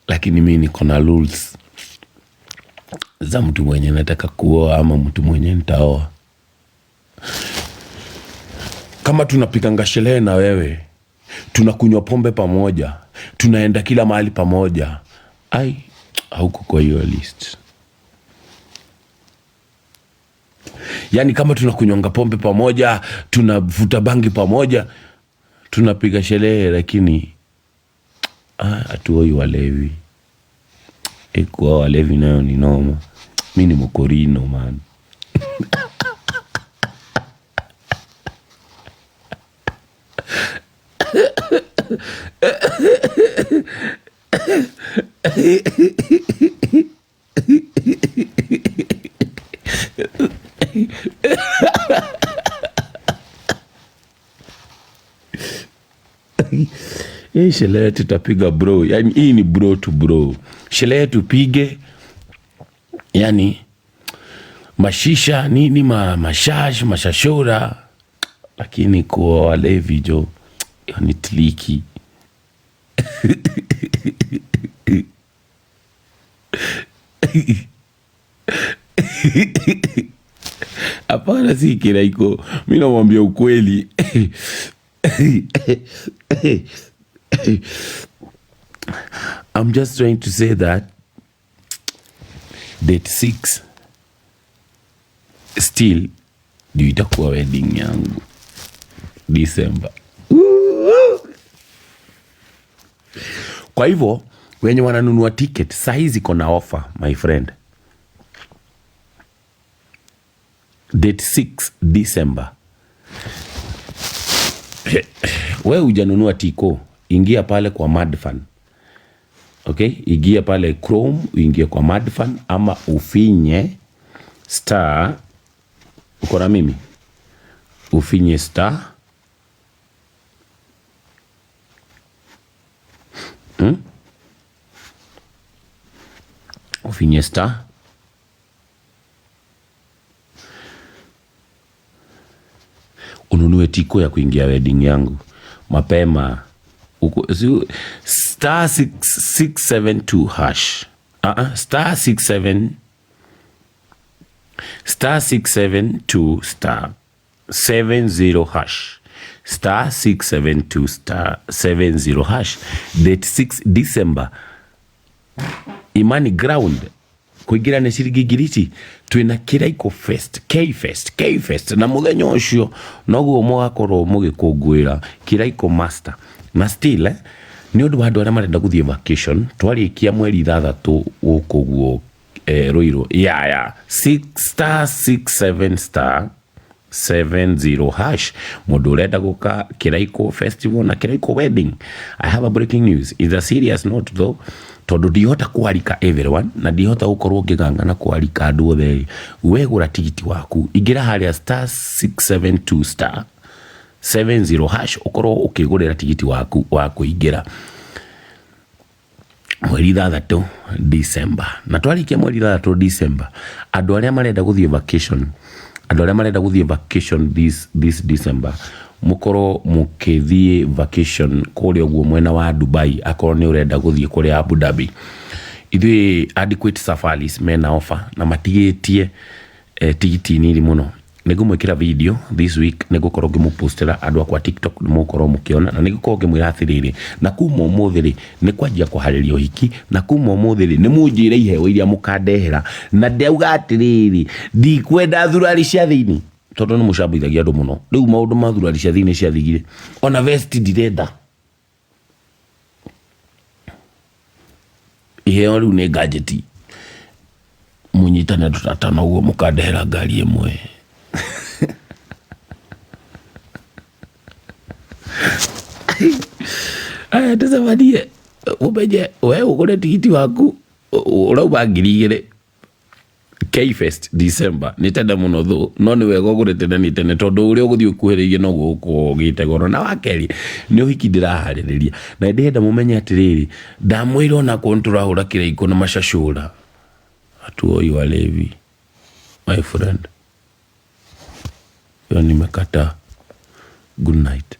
Lakini mi niko na rules za mtu mwenye nataka kuoa ama mtu mwenye nitaoa. Kama tunapiganga sherehe na wewe, tunakunywa pombe pamoja, tunaenda kila mahali pamoja, ai, hauko kwa hiyo list. Yaani kama tunakunywanga pombe pamoja, tunavuta bangi pamoja, tunapiga sherehe, lakini hatuoi walevi. Kuoa walevi nayo ni noma. Mi ni mokorino man. Hii sherehe tutapiga bro, yani hii ni bro to bro. Sherehe tupige, yani mashisha nini mashash mashashura, lakini kuwa walevi jo, hiyo ni tliki. Hapana, si Kiraiko, mi namwambia ukweli. I'm just trying to say that date 6 still ndio itakuwa wedding yangu December. Kwa hivyo wenye wananunua ticket saa hizi kona offer my friend. Date 6 December. Wewe hujanunua tiko, ingia pale kwa Madfun. Okay, ingia pale Chrome, uingie kwa Madfun ama ufinye star, uko na mimi? Ufinye star. Ufinye star. Ununue tiko ya kuingia wedding yangu mapema. Uko, si, star 672 hash. Star 67, star 672 star 70 hash. Star 672 star 70 hash. Date 6 December. Imani ground. Kuingira ni ciringi ngiri ici. Twina Kiraiko Fest, K Fest, K Fest. Na muthenya ucio noguo mugakorwo mugikungwira Kiraiko Master. Na still ni undu wa andu aria marenda guthie vacation, twarikia mweri ithathatu guku guo Ruiru. Ya, ya. 6 star 6 7 star 70 hash. Mundu urenda guka Kiraiko Festival na Kiraiko Wedding. I have a breaking news. It's a serious note though. Tondu ndihota kwarika everyone na ndihota gukorwo ngigangana kwarika andu othe. We gura tigiti waku, ingira haria star 672 star 70 hash ukorwo ukigurira tigiti waku wa kuingira mweri ithathatu December. Na twarikia mweri ithathatu December, andu aria marenda guthie vacation, andu aria marenda guthie vacation this December, mukorwo mukithie vacation kuria uguo mwena wa Dubai, akorwo ni urenda guthie kuria Abu Dhabi. Ithuĩ Adequate Safaris mena offer na matigĩtie tigiti nini mũno. Nĩngũmwĩkĩra video this week, nĩngũkorwo ngĩmũpostera andũ akwa TikTok, nĩmũgũkorwo mũkĩona, na nĩngũkorwo ngĩmwĩra atĩrĩrĩ, na kuma ũmũthĩ rĩ, nĩ kwanjia kũharĩria ũhiki, na kuma ũmũthĩ rĩ, nĩ mũnjĩre iheo iria mũkandehera, na ndauga atĩrĩrĩ, ndikwenda thurari cia thĩinĩ, tondũ nĩ mũcambithagia andũ mũno. Rĩu maũndũ ma thurari cia thĩinĩ ciathigire, ona vest ndirenda. Iheo rĩu nĩ gadget. Mũnyitane tũtatano ũguo mũkandehera ngari ĩmwe. Aya, tũcemanie, ũmenye we ũgũre tigiti waku, ũrauma ngiri igĩrĩ. Kfest December nĩ tene mũno thũ, no nĩ wega ũgũre tene nĩ tene tondũ ũrĩa ũgũthiĩ ũkuhĩrĩirie noguo ũgũkorwo ũgĩte goro. Na wa kerĩ nĩ ũhiki ndĩraharĩrĩria, na ndĩrenda mũmenye atĩrĩrĩ, ndamwĩra onakorwo nĩ tũrahũra kĩraikũ na macacũra, hatuoi walevi my friend. Hiyo nimekataa. Good night.